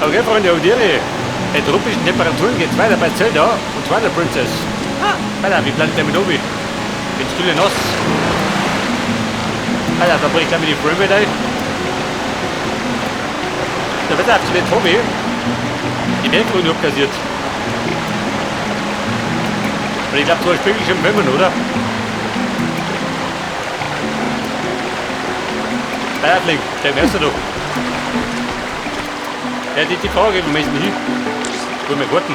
Okay, Freunde und Ihre bei tropischen Temperaturen geht's weiter bei Zelda und Twilight Princess. Alter, wie bleibt der mit oben? Bin stille nass. Alter, da bricht gleich mit die Framerate ein. Der Wetter hat sich nicht Hobby. Die Berggründe abkassiert. Und ich glaube, so ein Spiegelschirm will man, oder? Feierling, der wärst du doch. Ja, die Frage, wo möchten hin? Wo wir warten.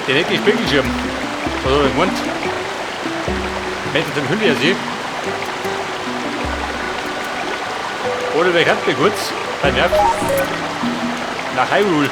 Den hätte ich Spiegelschirm. Was hab ich gemeint? Möchte zum Hülle sehen. Oder wer hat mir kurz beim Nerv nach Hyrule.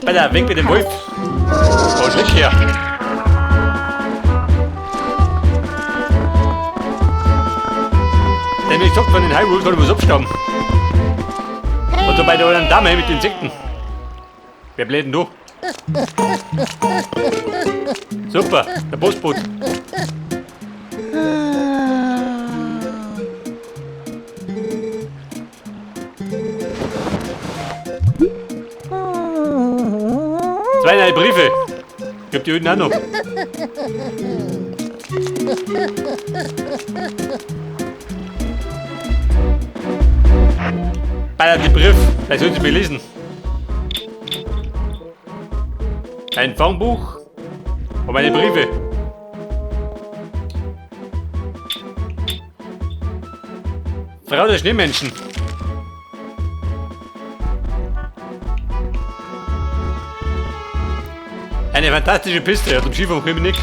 Alter, weg mit dem Wolf. Und weg hier. Denn ich gesagt, von den Hyrule kann ich was abstammen. Und so bei der anderen Dame mit den Insekten. Wer bläht denn du? Super, der Postbote. Zwei neue Briefe. Ich hab die unten auch noch. Alter, die Brief, das sollen Sie mir lesen. Ein Fangbuch und meine Briefe. Frau der Schneemenschen. Eine fantastische Piste auf dem Skifahren König.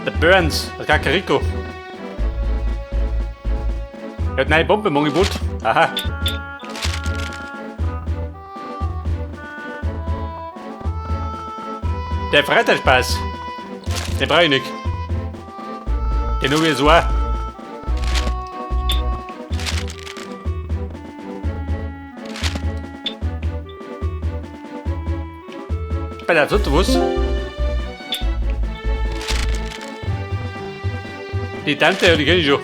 Der Burns, der Kakariko. Er hat neue Bombe im Angebot. Aha. Der Freizeitspaß. Den brauche ich nicht. Den hab ich so auch. Bei der sonst was? Die Tante, die kenne ich schon.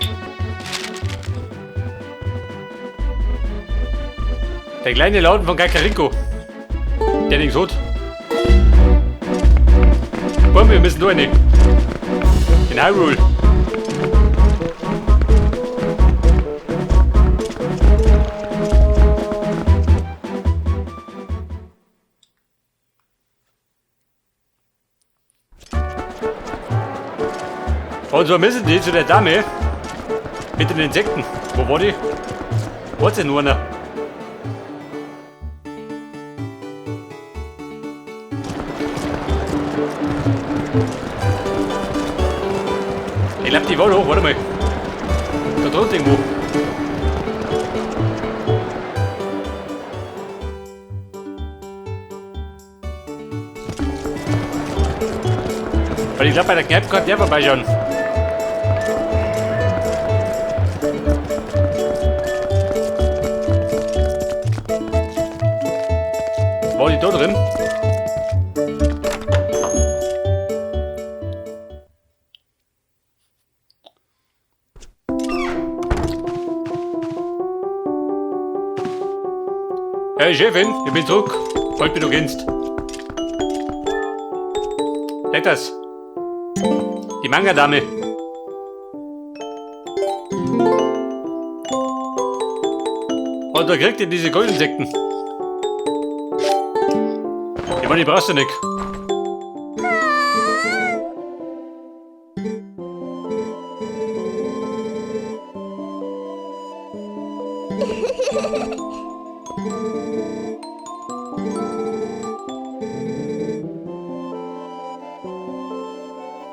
Der kleine Laden von Kakariko. Der nichts hat. Komm, wir müssen da rein. In Hyrule. Und so müssen die zu der Dame mit den Insekten. Wo war die? Wo ist denn nur einer? Ich glaube, die war hoch, warte mal. Da drunten irgendwo. Weil ich glaube, bei der Kneipe kann der vorbeischauen. War die da drin? Hey Chefin, ich bin zurück. Freut mich, du kennst. Sag das. Die Manga-Dame. Und da kriegt ihr diese Goldinsekten. Ich meine, die brauchst du nicht.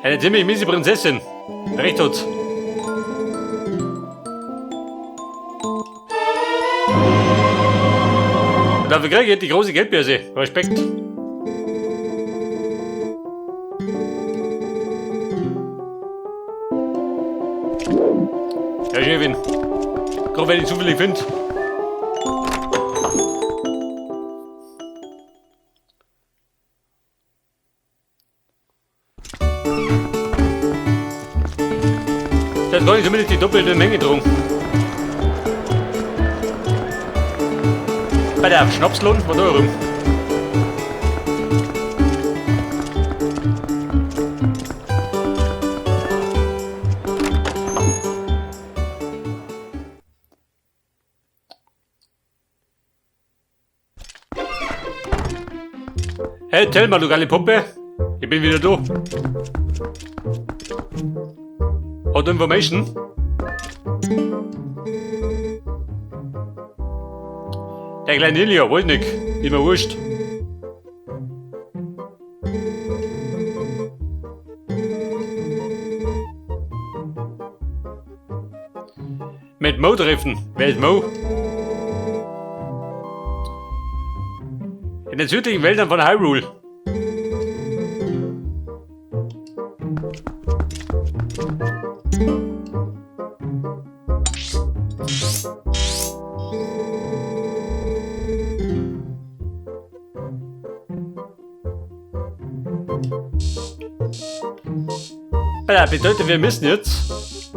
Eine ziemlich miese Prinzessin. Recht hat's. Dafür kriege ich die große Geldbörse. Respekt. Ja, Chefin. Gerade wenn ich zufällig finde. Das kann ich zumindest die doppelte Menge drum. Bei der Schnapslohn von eurem. Hey, Thelma, du geile Puppe. Ich bin wieder da. Hot Information. Der kleine Ilja, wollt nicht. Ist mir wurscht. Mit Mo treffen. Wer ist Mo? In den südlichen Wäldern von Hyrule. Ja, bedeutet, wir müssen jetzt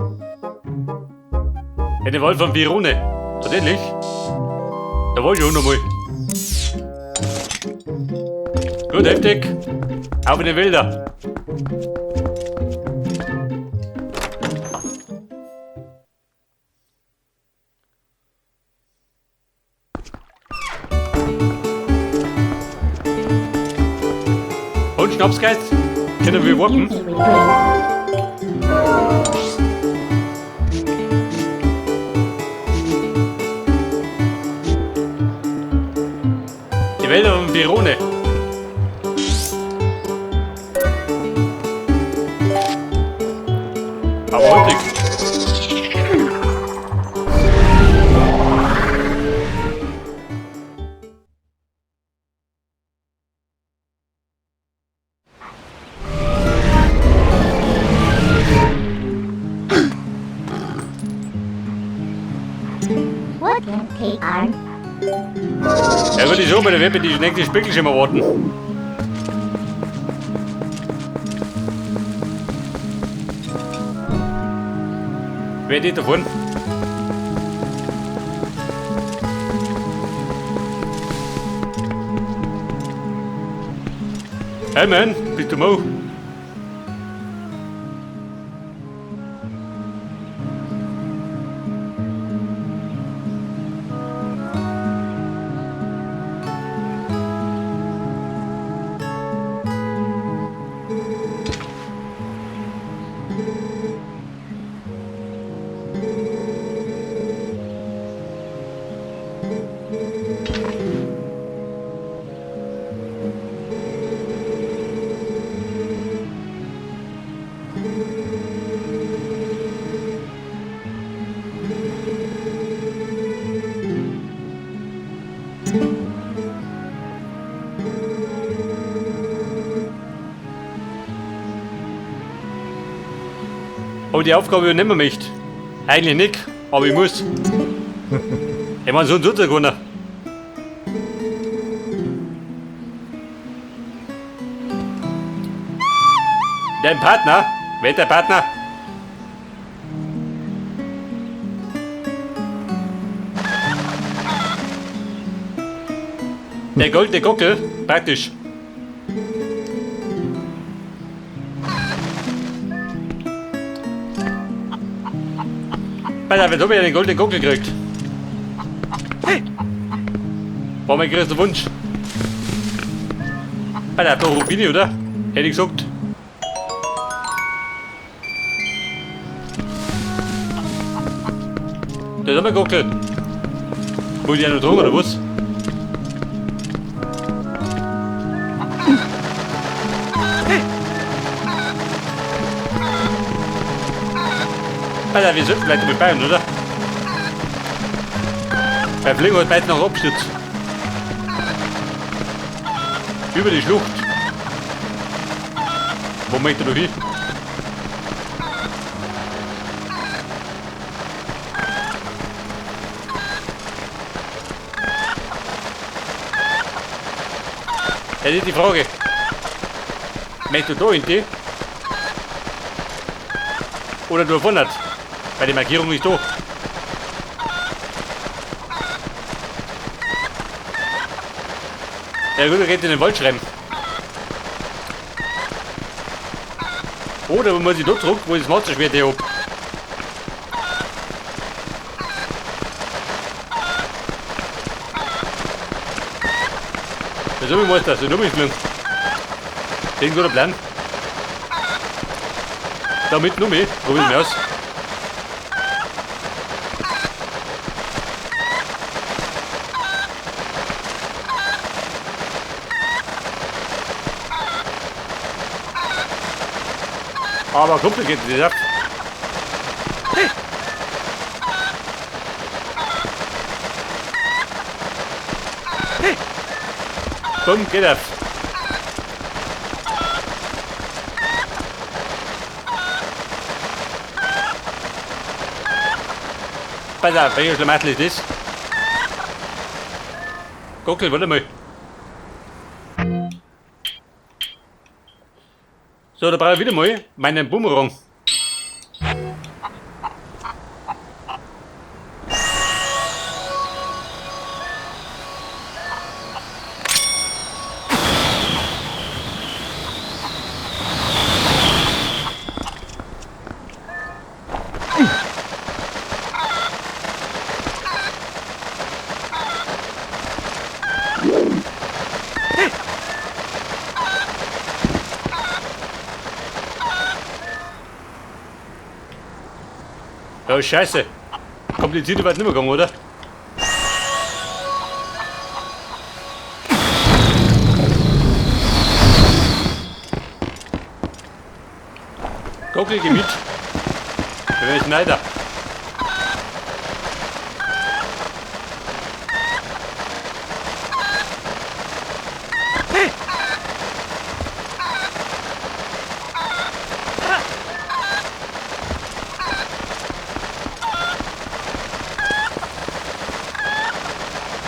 in den Wald von Virone. Tatsächlich. Da war ich schon nochmal. Gut, heftig. Auf in den Wälder. Und Schnapsgeist? Können wir warten? Die Wälder von Virone. Aber heutig. What can take arm? Ja, würde ich schon bei der Webbe die nächste Spickelschimmer warten. Wer geht davon? Hey man, bist du Mo? Aber die Aufgabe übernehmen wir nicht. Eigentlich nicht, aber ich muss. Ich meine, so ein tut keiner. Dein Partner? Wer ist der Partner? Der goldene Gockel? Praktisch. Alter, wer so wieder den goldenen Gockel kriegt. War mein größter Wunsch. Alter, doch Rubini, oder? Hätte ich gesagt. Der ist auch mein Gockel. Muss ich ja noch drum, oder was? Alter, wir sollten vielleicht damit bleiben, oder? Bei Fliegen hat beide noch abgestürzt. Über die Schlucht. Wo möchte du hin? Das ist die Frage. Möchtest du da hin? Die? Oder du wundert? Weil die Markierung ist da. Ja gut, er geht in den Wald schreiben. Oder man muss ich da zurück, wo ich das Monsterschwert hier hab. Ja, so wie muss das, so mich gelungen. Den guter Plan. Damit nur mehr, probieren wir aus. Aber kompliziert ist das. Hey. Hey. Komm, geht auf. Pass auf, welcher Schlamassel ist das? Gockel, warte mal. So, da brauche ich wieder mal meinen Bumerang. Oh, Scheiße. Kompliziert wird nicht mehr gegangen, oder? Gockel, geh mit. Da ich Schneider.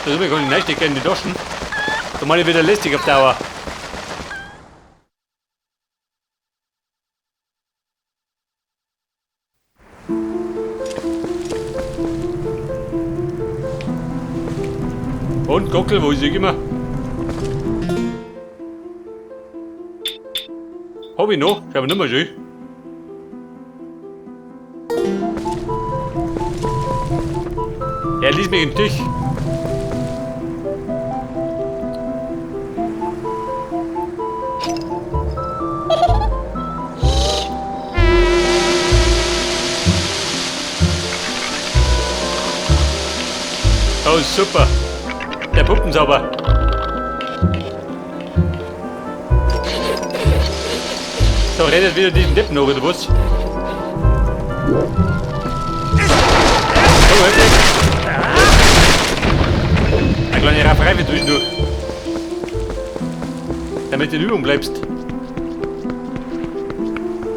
Da kann ich reinstecken in die Taschen. Da mache ich wieder lästig auf Dauer. Und Gockel, wo ist ich immer? Hab ich noch? Schau nicht mehr schön. Er ließ mich im Tisch. Oh, super. Der Puppensauber. So, redet wieder diesen Deppen noch, oder was? Komm, halt. Eine kleine Rafferei wird zwischendurch. Damit du in Übung bleibst.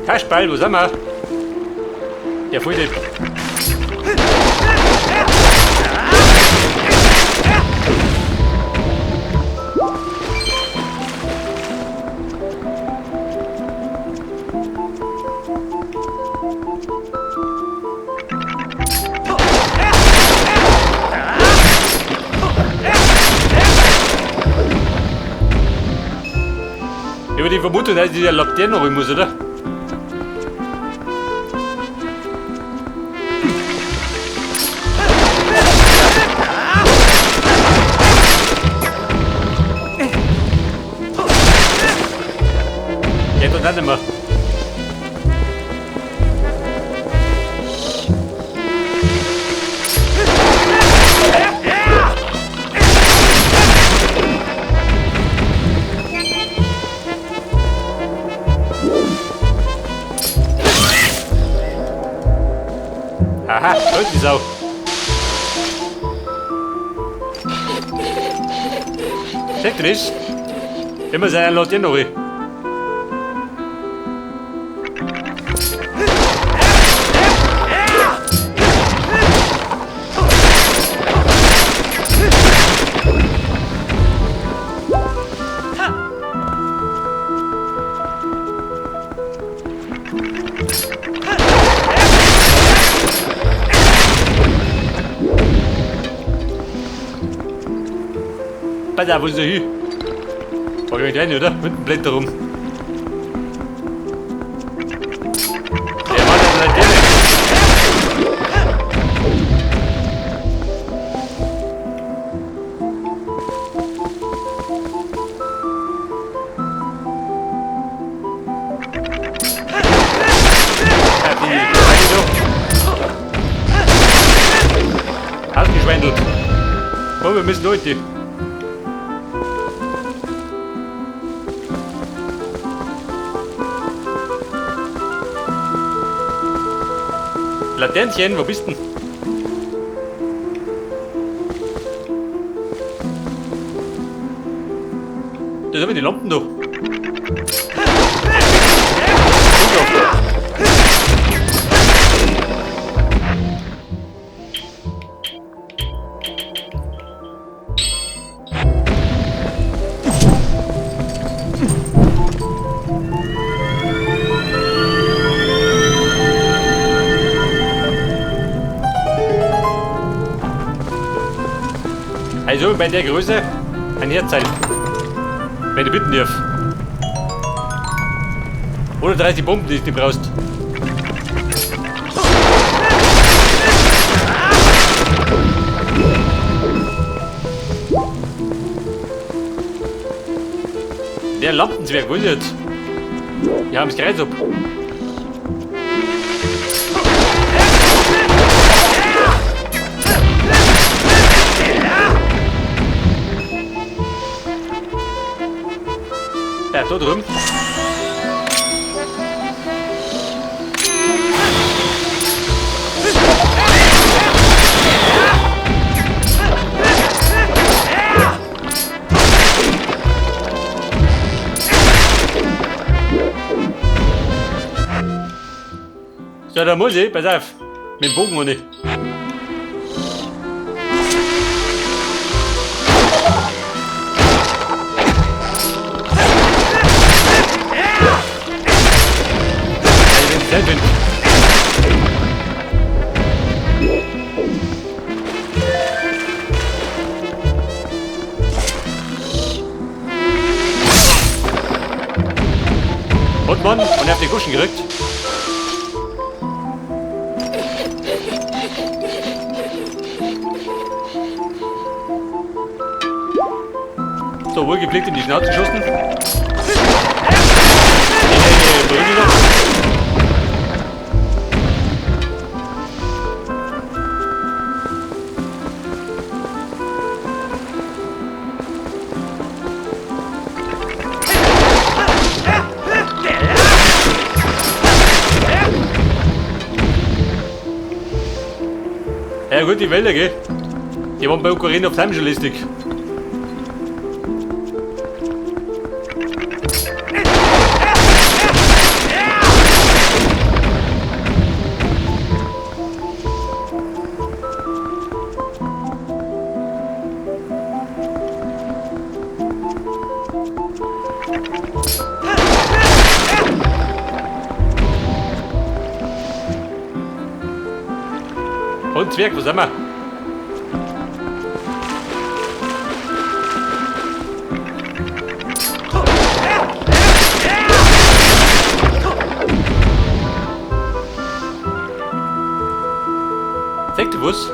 Kasperl, wo sind wir? Der voll Depp. Ich habe die Vermutung, dass ich die Laternen holen muss, oder? Geht doch nicht mehr. Aha, tot die Sau. Checkt ihr das? Immer seine Leute noch. Pass auf, wo ist der hin? Fahr ich nicht rein, oder? Mit dem Blätter rum. Der Mann hat eine Laterne. Ja, die da. Ausgeschwendelt. Oh, wir müssen durch die. Laternchen, wo bist denn? Da sind wir die Lampen da. Also bei der Größe ein Herzteil. Wenn du bitten darf. Oder 30 Bomben, die du brauchst. Der Lampenzwerg, wo ist er jetzt? Wir haben das Kreuz ab. Ja, da drüben. So, da muss ich, pass auf. Mit dem Bogen ohne. Also, wenn ich bin. Und Mann, und er hat die Guschen gekriegt. So, wohlgepflegt in die Schnauze geschossen. Hey, noch. Ja gut, die Wälder, gell? Die waren bei Ocarina of Time schon lästig. Und Zwerg, wo sind wir? Zeig dir was?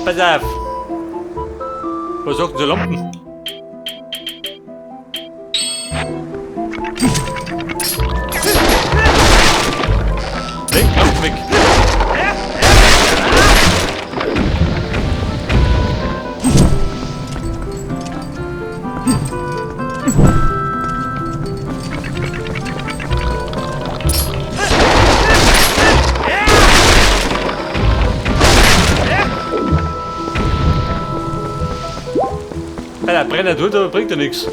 Pass auf! Was sagt denn so Lampen? Weg, Lampen weg! Alter, brennt durch, aber bringt ja nichts.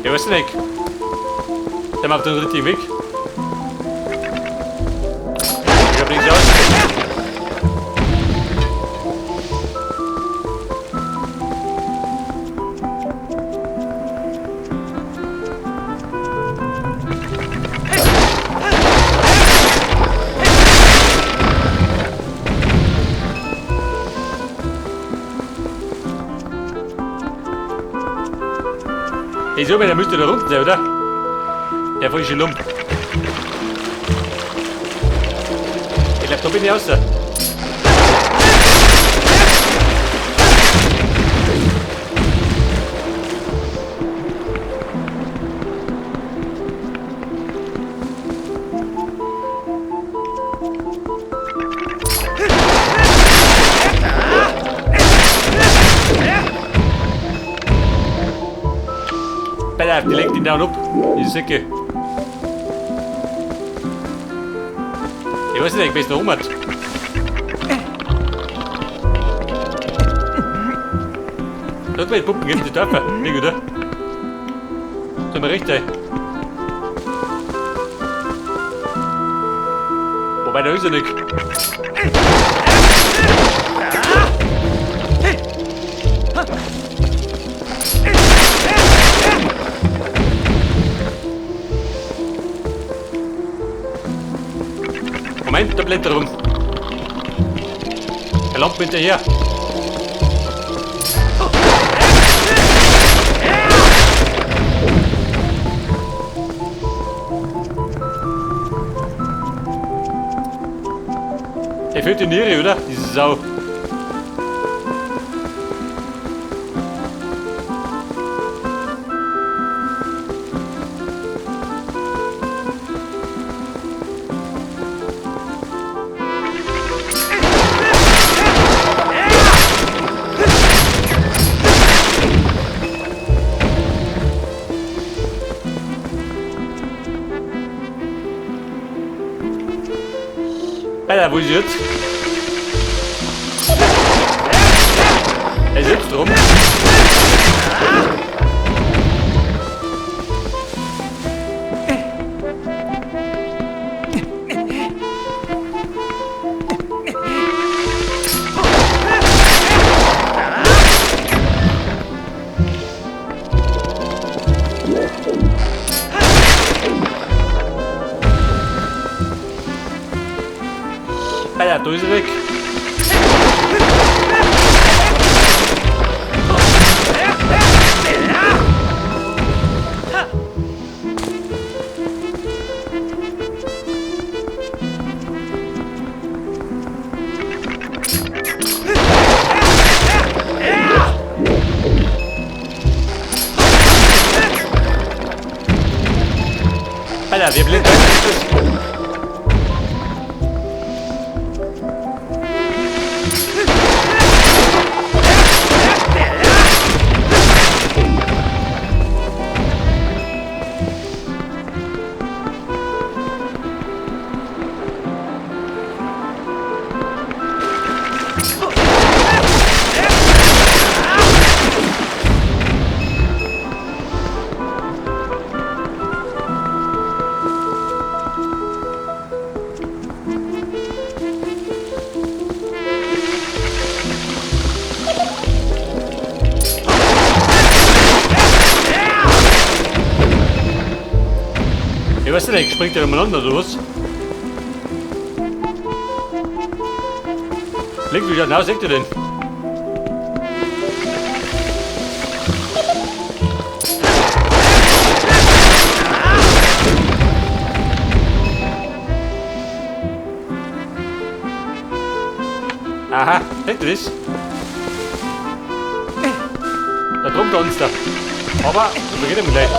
Ich weiß nicht. Der macht den richtigen Weg. Ich hab nichts aus. Ich so, der müsste da unten sein, oder? Der frische Lump. Ich glaub, da bin ich raus. Alter, die legt ihn down up. Die Säcke. Ich weiß nicht, wer es noch um hat. Dort bei den Puppen gibt die Dörfer. Wie oder? Sind wir recht, ey. Wobei, da ist er nicht. Moment, da blättert rum. Der Lampe hinterher. Der fehlt die Niere, oder? Diese Sau. Alter, wo ist jetzt? Er sitzt rum. Alter, da ist er weg. Alter, wir blind. Ich weiß nicht, springt der umeinander oder was? Link, wie schaut denn aus? Seht ihr denn? Aha, seht ihr das? Da drum tanzt er. Aber, da beginnen wir gleich.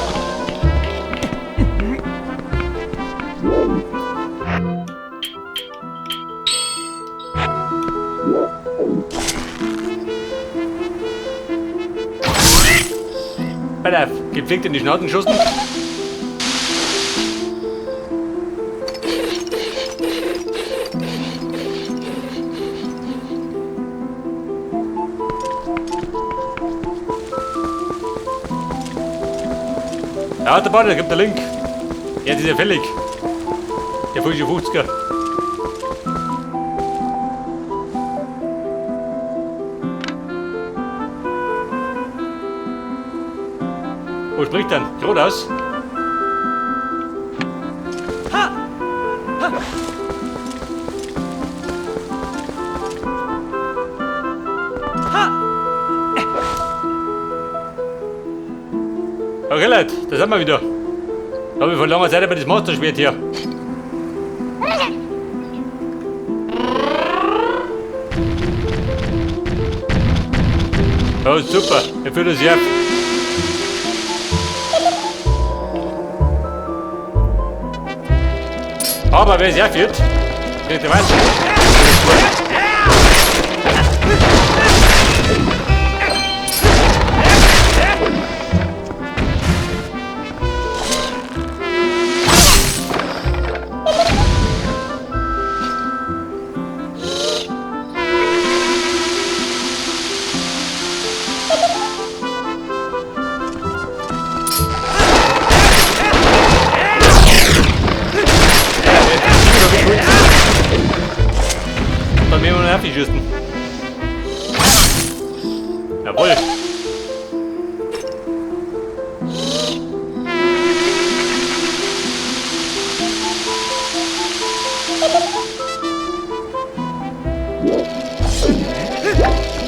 Pass auf, gepflegt in die Schnauten geschossen. Ja, der Bade, da gibt der Link. Jetzt ist er fällig. Der frische 50er. Wo spricht dann? Geradeaus? Ha! Ha! Ha! Okay, Leute, da sind wir wieder. Da habe ich vor langer Zeit aber das Master-Schwert hier. Oh, super. Er führt uns her. Aber wer es herführt, kriegt der was. Dann werden wir noch schießen. Jawohl.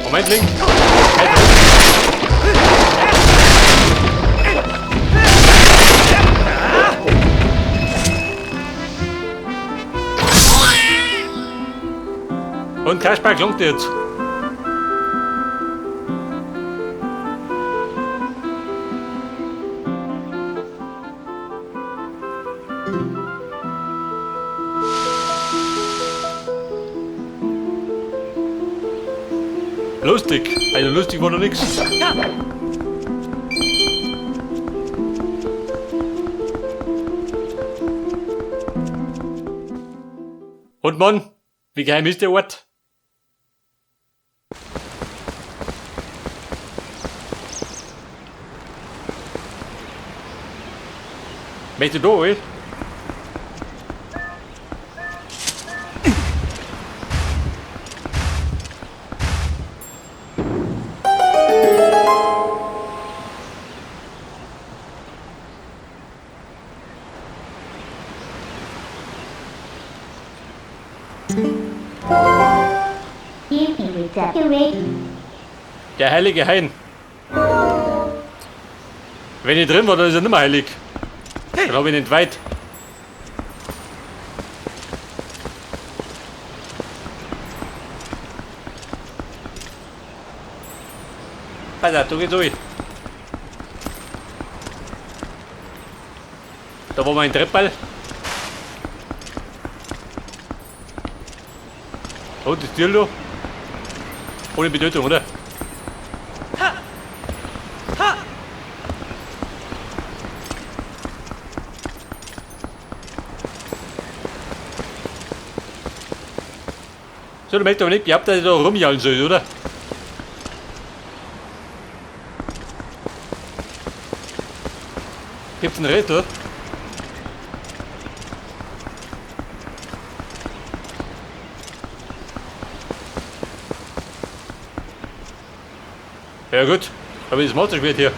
Moment, Link. Halt. Und Kasper klonkt jetzt. Lustig. Also lustig war noch nix. Und Mann, wie geheim ist der Ort? Möchtest du da, ey? Der heilige Hain. Wenn ich drin war, dann ist er nicht mehr heilig. Dann hab ich ihn entweiht. Pass auf, da geht's durch. Da war mein Treppball. Oh, das Tier da. Ohne Bedeutung, oder? Ha! Ha! So, du möchtest aber nicht gehabt, dass ich da rumjaulen soll, oder? Gibt's ein Rätsel? Ja gut, aber das Masterschwert hier.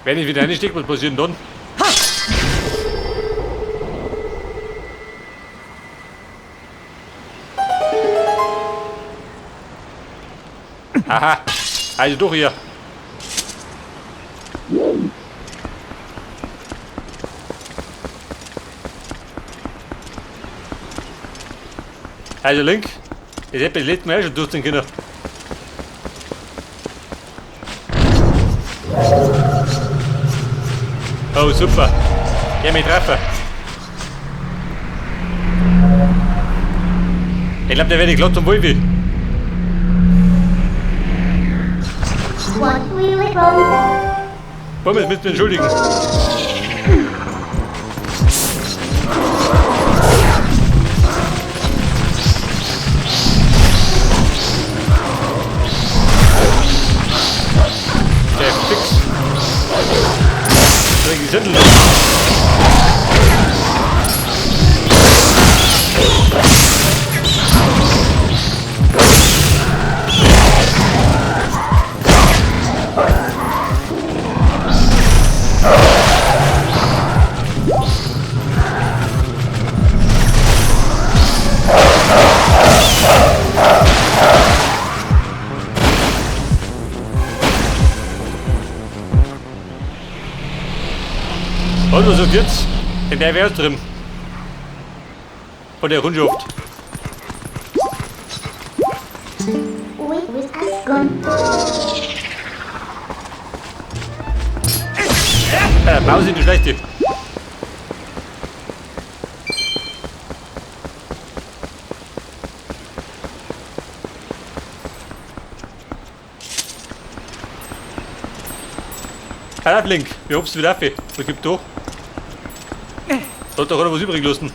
Wenn ich wieder reinstecke, was passiert denn dann? Aha, also doch hier. Also Link, das hätte ich letztes Mal auch schon durchziehen können. Oh super, geh mich treffen. Ich glaube, der werde ich glatt zum Wolfi. What will it roll? Pommes, müsst mir entschuldigen. Der fix. Bring die Sendel. Und was ist jetzt? In der wäre drin. Von der Kundschaft. We with us gone. Mausi, du Schlechte. Hallo Link, wie hobst du wieder auf? Was gibt da? Hat doch einer was übrig gelassen.